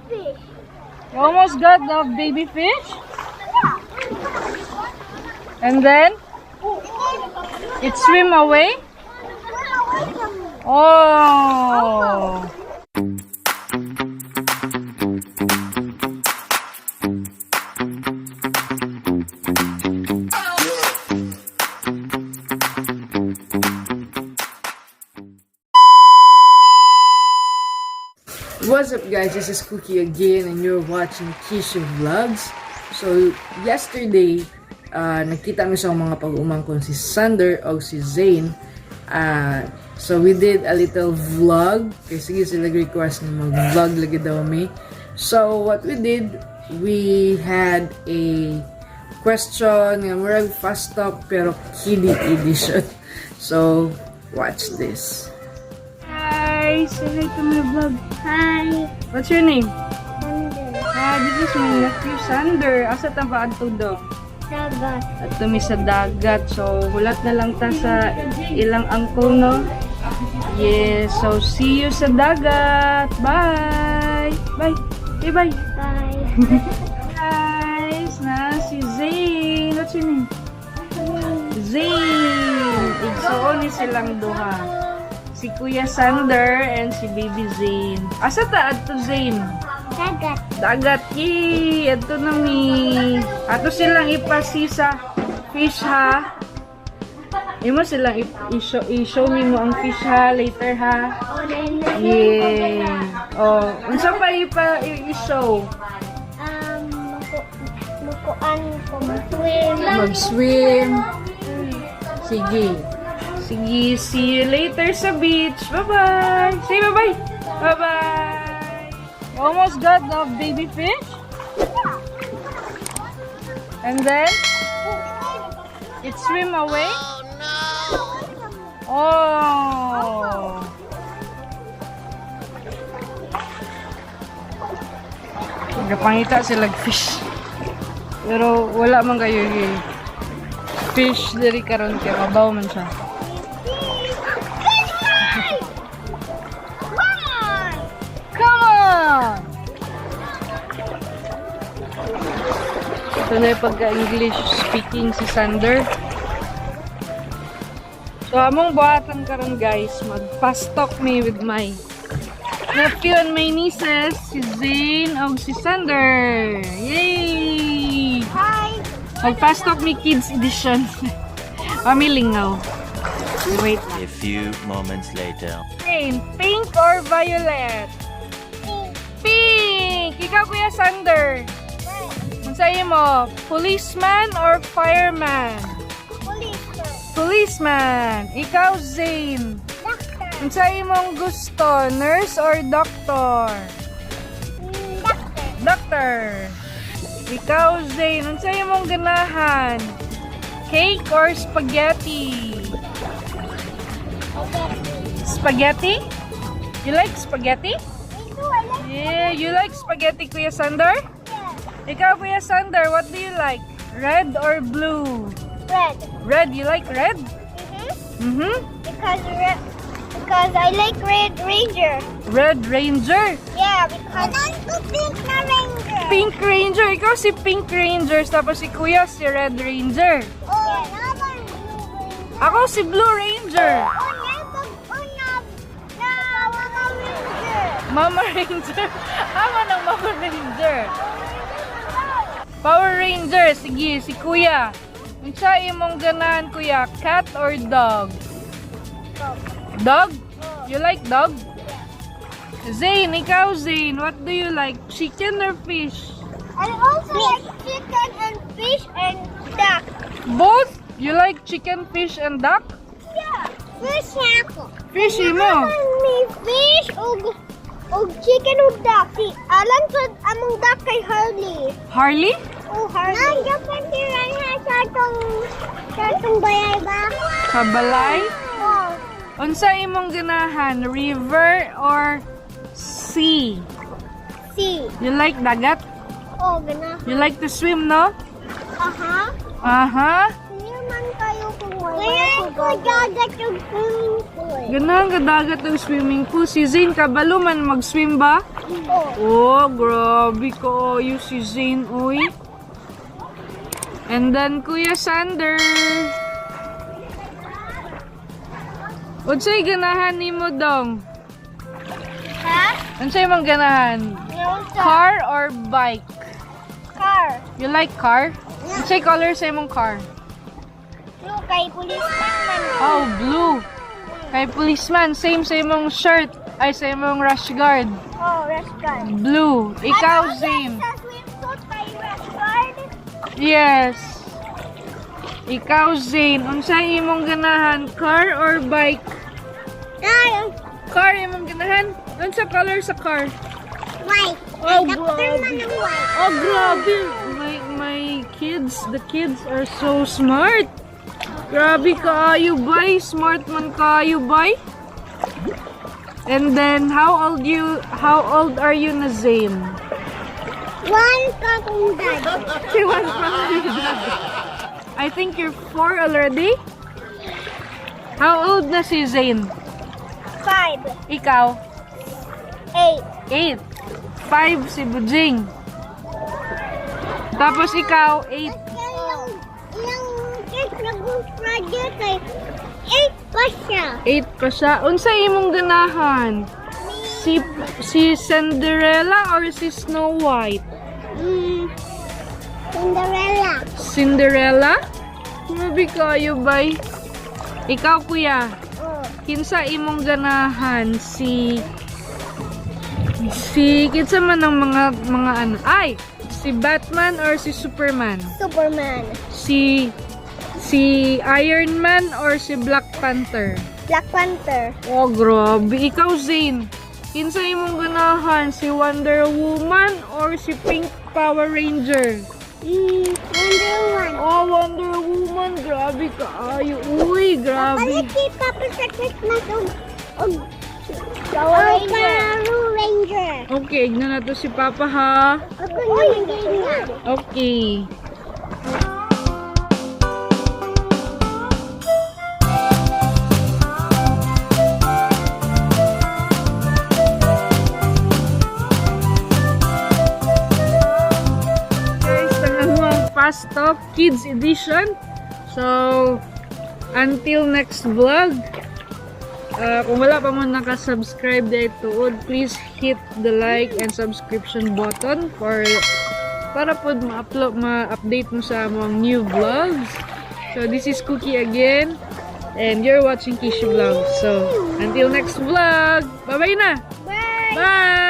fish. You almost got the baby fish? Yeah. And then it swim away? Swim away from me. Oh. What's up, guys? This is Cookie again and you're watching Kishu Vlogs. So, yesterday, nakita mi sa mga pag-umangkon si Sander o si Zane. So, we did a little vlog. Kasi sige sila request na mag-vlog lagi daw mi. So, what we did, we had a question nga murag fast talk pero kiddie edition. So, watch this. Hi! Say hi to my vlog. Hi. What's your name? Thunder. Ah, this is my nephew Sander. Asa ta ba adto do? Dagat. Adto mi sa dagat. So, hulat na lang ta sa ilang uncle, no? Yes. So, see you sa dagat. Bye! Bye! Say bye! Bye. Guys, na si Zane. What's your name? Zane! Igsoon ni silang duha. Si Kuya Sander and si Baby Zane. Asa ta adto, Zane? Dagat. Dagat, yay! Adto na mi. Ato silang ipasi sa fish ha. Imo silang i-show me mo ang fish ha later ha. Yay! Oh, unsa pa i-show? Mukuan ko mag-swim. Mag-swim. Sige. Sige, see you later sa beach. Bye-bye! Say bye-bye! Bye-bye! You almost got the baby fish? And then, it swim away? Oh! Nagpangita sila fish. Pero wala man kayo eh. Fish diri karon kay mabaw man siya. Come on! Ito na yung pagka-English speaking si Sander. So, among buhatan karon guys, mag-fast talk me with my nephew and my nieces, si Zane o si Sander. Yay! Hi. Mag-fast talk me kids edition. Pamilingaw. Wait. A few moments later. Zane, pink or violet? Pink. Pink! Ikaw, Kuya Sander. Unsa mo? Policeman or fireman? Policeman. Policeman. Ikaw, Zane. Doctor. Unsa imong gusto? Nurse or doctor? Doctor. Doctor. Ikaw, Zane. Unsa imong ganahan? Cake or spaghetti? Spaghetti? You like spaghetti? Me too, I like Yeah, you like spaghetti, Kuya Sander? Yeah. Ikaw, Kuya Sander, what do you like? Red or blue? Red. Red, you like red? Mm-hmm. Because I like Red Ranger. Red Ranger. Yeah, because I to Pink na Ranger. Pink Ranger. Ikaw si Pink Ranger, tapos si Kuya si Red Ranger. Oh, naman Blue Ranger. Ako si Blue Ranger. Oh, na oh, na na Mama Ranger. Mama Ranger. Ama ng Mama Ranger. Power Ranger. Sige, si Kuya. Unsa imong ganahan, Kuya? Cat or dog? Dog. Dog? You like dog? Zane, ikaw Zane, what do you like? Chicken or fish? I also like chicken and fish and duck. Both? You like chicken, fish, and duck? Yeah. Fish ako. Fish mo. Me fish og chicken og duck. Si Alan sa among duck kay Harley. Harley? Oh, Harley. Nandiyan piranha sa atong bayay ba? Sa balay? Oh. Unsa imong ganahan? River or sea? Si. You like dagat? Oh, gana. You like to swim, no? Aha. Aha. Hindi man kayo kung Kaya ko dagat yung swimming pool. Ganahan ka dagat og swimming pool. Si Zane, kabalo man mag-swim ba? Oh. Oh, grabe kaayo si Zane, uy. And then, Kuya Sander. Unsay ganahan nimo dong? Ha? Unsay mang ganahan? Yung sa Car or bike? car. You like car? Unsay color sa imong car? Blue kay policeman man. Oh, blue. Kay policeman, same sa imong shirt. Ay, sa imong rash guard. Oh, rash guard. Blue. Ikaw, Ano, Zane. sa swimsuit kay rash guard? Yes. Ikaw, Zane, unsay imong ganahan, car or bike? Car. Car imong ganahan? Unsa color sa car? White. Oh, Doctor grabe. man ang white. Oh, grabe. My kids, the kids are so smart. Grabe kaayo, bay. Smart man kaayo, bay. And then, how old are you na, Zane? 1 pa kong dad. Si 1 pa. I think you're 4 already. How old na si Zane? 5. Ikaw? 8. 8. 5 si Bujing. Tapos ikaw, 8. Kaya yung cake na Good Friday kay 8 pa siya. 8 pa siya. Unsa imong ganahan? Si Cinderella or si Snow White? Cinderella. Cinderella? Grabe kayo, bay. Ikaw, kuya. Oh. Kinsa imong ganahan si kinsa man ang mga ano ay, si Batman or si Superman? Superman. Si Iron Man or si Black Panther? Black Panther. Oh, grabe. Ikaw, Zane. Kinsa imong ganahan, si Wonder Woman or si Pink Power Ranger? Wonder Woman. Oh, Wonder Woman, grabe kaayo. Uy, grabe. Palit si Papa sa Christmas og Power Ranger. Power Ranger. Okay, igno na to si Papa ha. Ako naman din na. Okay. Guys, tangahuang Fast Talk Kids Edition. So, until next vlog. Kung wala pa mo nakasubscribe dahil tuod, please hit the like and subscription button for para po ma-upload, ma-update mo sa among new vlogs. So this is Cookie again and you're watching Kishi Vlogs. So until next vlog, bye-bye na. Bye! Bye.